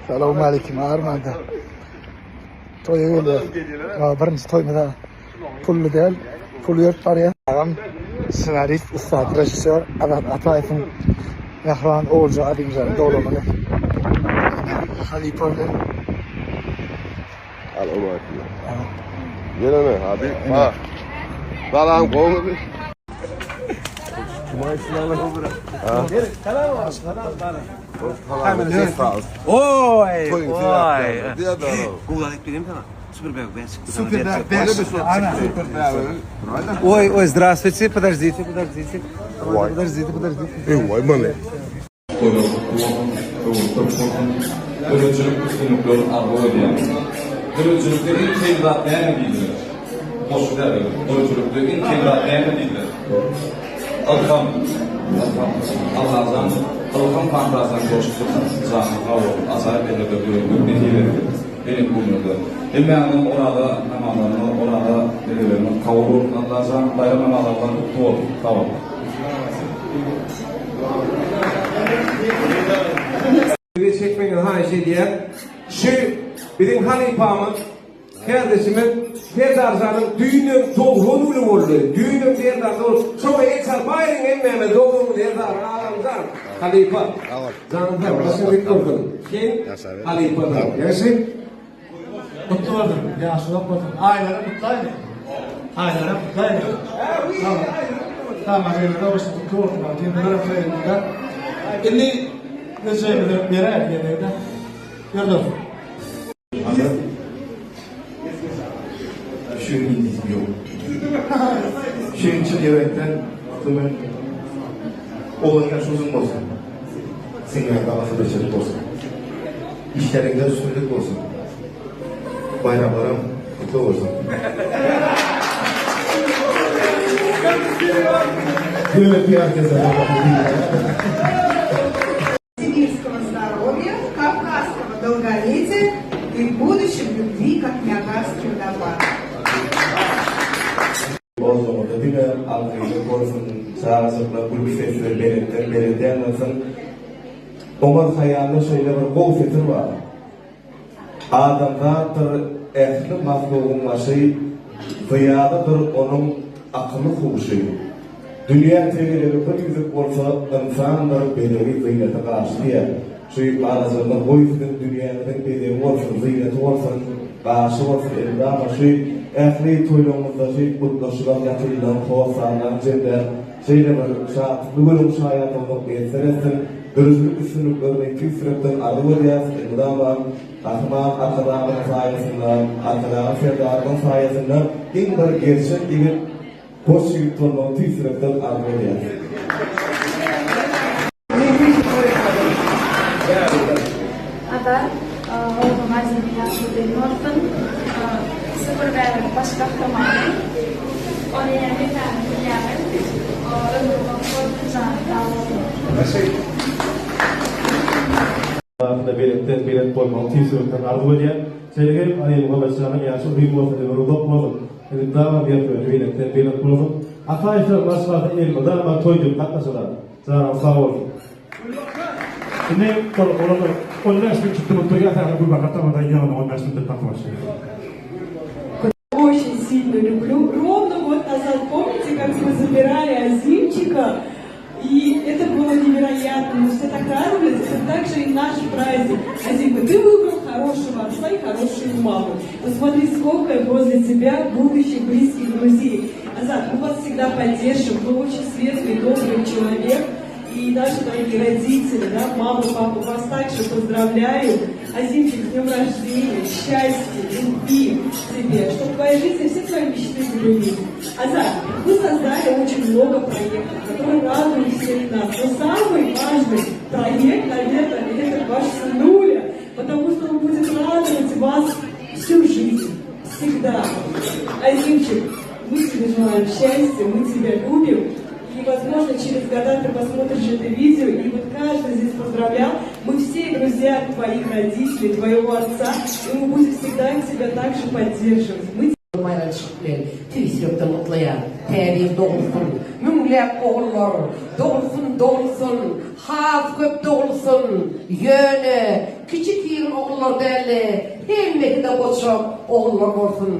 Salowmaleýkim Armanda. Toýa gelýär. Ha, birinji toýumyza pully däl, pul berip barýar. Agam ssenarist, ussat režissýor Azat Ataýewiň mähriban ogulja Azimjanyň doglan güni. Halypa bilen Salowmaleýkim. Ýene abi. Ha. Salam gowy. Oy, oy. Google aýdyp bereyim sana. Super bag 5 çykdy. Super bag 5. Ana. Oy, oy, здравствуйте, подождите, подождите. Подождите, подождите. Ey, vay bana. Toýlar gutly bolsun, höwri köp bolsun. Döredijilik üstünliklerini arzuw edýän. Döredijilikde iň kyn zat näme diýdiler? Goşgy däl ýöne. Döredijilikde iň kyn zat näme diýdiler? Ylham. Ylham. Allajan ylham fantaziýaň joşup dursun. Janyň sag bolsun. Ajaýyp eserler döretmek nesip etsin. Beýik günlerde. Hemmäňiziň Oraza namazlaryňyz, Oraza dilegleriňiz kabul bolsun Allajan. Baýram namazlaryňyzam gutly bolsun. Sag boluň. Bizi çekmegiňizi haýyş edýän. Şu biziň halypamyz, kärdeşimiz Serdarjanyň düýnem doglan güni boldy. Düýnem Serdar doglan. Şoňa el çalyp aýryň hemmämiz doglan güni Serdar agamjan halypa. Janyň sag, başyň dik bolsun. Sen halypasyň. Ýagşy. Gutly bolsun, ýaşy uzak bolsun. Aýlara gutlaýyn. Aýlara gutlaýyn. Tamam, ýene doguşy gutly bolsun. Ýene bir Indi rejemizi beräýelim ýene-de. Ýörder. Şu ýok. Şu ýürekden gutlaýan. Oğlan ýaşy uzun bolsun. Seň ýaly bir bolsun. Işleriňde üstünlik bolsun. Baýramlaryň gutly bolsun. Сибирского здоровья, кавказского долголетия и в будущем любви, как Ниагарский водопад. Ozlugynda diňe alkyşlyk bolsun, çagajyklar gülki sesleri belentden belende ýaňlansyn. Omar Haýýamda şeýle bir gowy setir bar. Adamzatdyr ähli mahlugyň başy, Zyýadadyr onuň akyly-huşy. Dünýä tegelegi bir ýüzük bolsa, Ynsandyr bezegi, zynaty gaşy diýýär. Şu balajygymyz goý siziň dünýäňiziň bezegi bolsun, zynaty bolsun, gaşy bolsun elmydama şu ähli toýlaryňyzda şu gutlaşylan ýakynlaryň, hossarlaryň jemlän şeýle bir şatlykly günüň şaýady bolmak miýesser etsin. Döredijilik üstünliklerini tüýs ýürekden arzuw edýäris elmydama Gahryman Arkadagymyzyň saýasynda, Arkadagly Serdarymyzyň saýasynda iň bir gerçek ýigit, goç ýigit bolmagy tüýs ýürekden arzuw edýäris. Azat, ogluň Aziziň ýaşy uzyn bolsun. Super bäbegiň baş gahrymany. Ony ýene hemmämiz bilýämiz. Ömri uzak bolsun, jany sag bolsun. Arasynda belentden belent bolmagyny tüýs ýürekden arzuw edýän. Şeýle hem Aýmuhammet janyň ýaşy uzyn bolsun, ömri uzak bolsun. Elmydama mertebesi belentden belent bolsun. Ataýewler maşgalasy elmydama toý diýip gatnaşalar. Janyňyz sag bolsun. Indi şol olarda 15 gün çykdy bolup durýar, sähne Gülbahar tamada ýygyny 15 günde tapyp başlaýar. Очень сильно люблю. Ровно год назад, помните, как мы забирали Азимчика? И это было невероятно. Мы все так радовались. Это также и наш праздник. Азимка, ты выбрал хорошего отца и хорошую маму. Посмотри, сколько возле тебя будущих близких друзей. Азат, мы вас всегда поддержим. Вы очень светлый, добрый человек. И наши дорогие родители, да, мама, папа, вас также поздравляю. Азимчик, с днем рождения, счастья, любви тебе, чтобы в твоей жизни все твои мечты сбылись. Азат, вы создали очень много проектов, которые радуют всех нас. Но самый важный проект, наверное, это ваш сынуля, потому что он будет радовать вас всю жизнь, всегда. Азимчик, мы тебе желаем счастья, мы тебя любим. И, возможно, через года ты посмотришь это видео, и вот каждый здесь поздравлял. Мы все друзья твоих родителей, твоего отца, и мы будем всегда тебя также поддерживать. Мы Baýramçylyk bilen tüýs ýürekden gutlaýan. Täze ýyl dogulsyn, müňläp ogullar, dogulsyn, dogulsyn, has köp dogulsyn. Ýöne kiçi kiriň. ogullar däl-de, hemmesi-de goçak ogullar bolsun.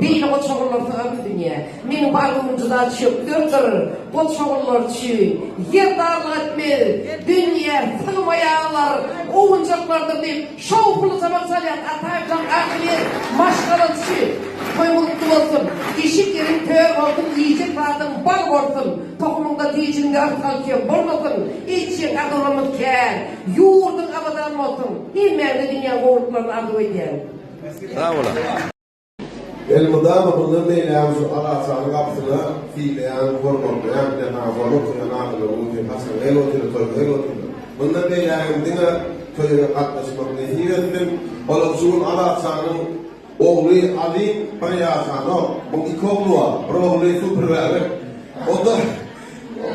Beýle goç ogullar sygamyz dünýä. Meniň bu arzuwym juda çökderdir. Goç ogullar üçin ýer darlyk etmez, dünýä sygmaýarlar, owunjaklardyr diýip, şowhunly tabak çalýan Ataýewjan ahyryn maşgalasy üçin toý gutly bolsun, işik ýeriň tör bolsun, iýjek zadyň bal bolsun, tohumyňda tijiňde yrsgal kem bolmasyn, etjek arzuwlarymyz kän, ýurduň abadan bolsun, hemmäňize dünýäň gowulyklaryny arzuw edýän. Sag boluň. Elmydama mundan beýlägem şu Alaçanyň gapysyna sylaýan, hormatlaýan, ine saňa hormat goýýan adamlaryň üçin haçan gelip otyr, toýuna gelip otyrlar. Mundan beýlägem diňe toýa gatnaşmak nesip etsin. Olar şu gün Alaçanyň ogly Azim bir ýaşanok. Muň iki ogly bar. Bir ogly super bäbek. O-da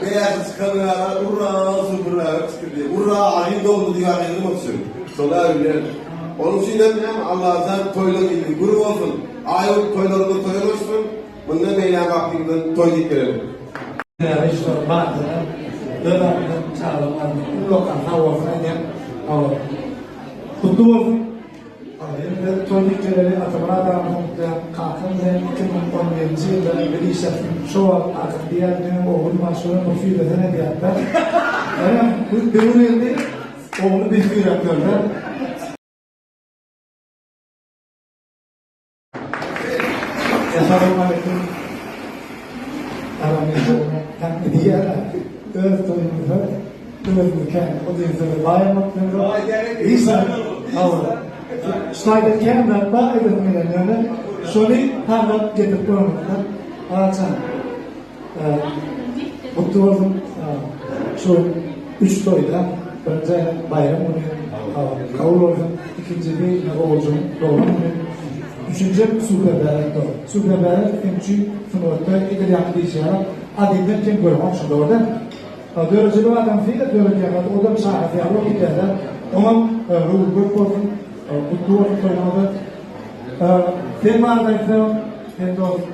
Bäşi çykan ýaly Urra super bäbek çykdy diýip, Urra Azim dogdy diýip aýdym otyryn. Şol-a bilýän. Onuň üçin hem näme Allajan toýlar ili gür bolsun. Aý bolup toýlarymyz toýa goşsun. Mundan beýläk wagtymyzdan toý diýip gelelim. Täze işler bardyna öz adymdan çagalaryň adyndan ullakan sag bolsun aýdýan. Hawa. Gutly bolsun. Hem-de toý diýip geleli Atamyrat agamyň gutlaýan kakam bilen 2011-nji ýylda bir iş ýapdym. Şo wagt kakam diýýärdi meň oglum bar şonam bir süýresene diýýärdi-de. Menem döwür geldi ogly bir süýräp ýördi. Essalawmaleýkim. Diýýärler. Öz toýumyzda özümiz kän o diýen söze baý bolmak bilen hiç zat hawa. Şaýda kän zat bar aýdasym gelen ýöne şony sanap getirip bolanokda. Agajan. Gutly bolsun. Şu üç toýda birinji aýlyk baýram güni kabul bolsun. Ikinjisi ine oguljygyň doglan güni. Üçünji super bäbek dogry. Super bäbek seň üçin sungatda edil ýaňky diýşi ýaly Azizden kem göremok şunda dogry dälmi? Döredijilik adamsy döredýän zady odam çagasy ýaly bolup gidýärde. Oňam höwri köp bolsun. Gutly bolsun toýuňyza. Sen barada aýtsam sen dost.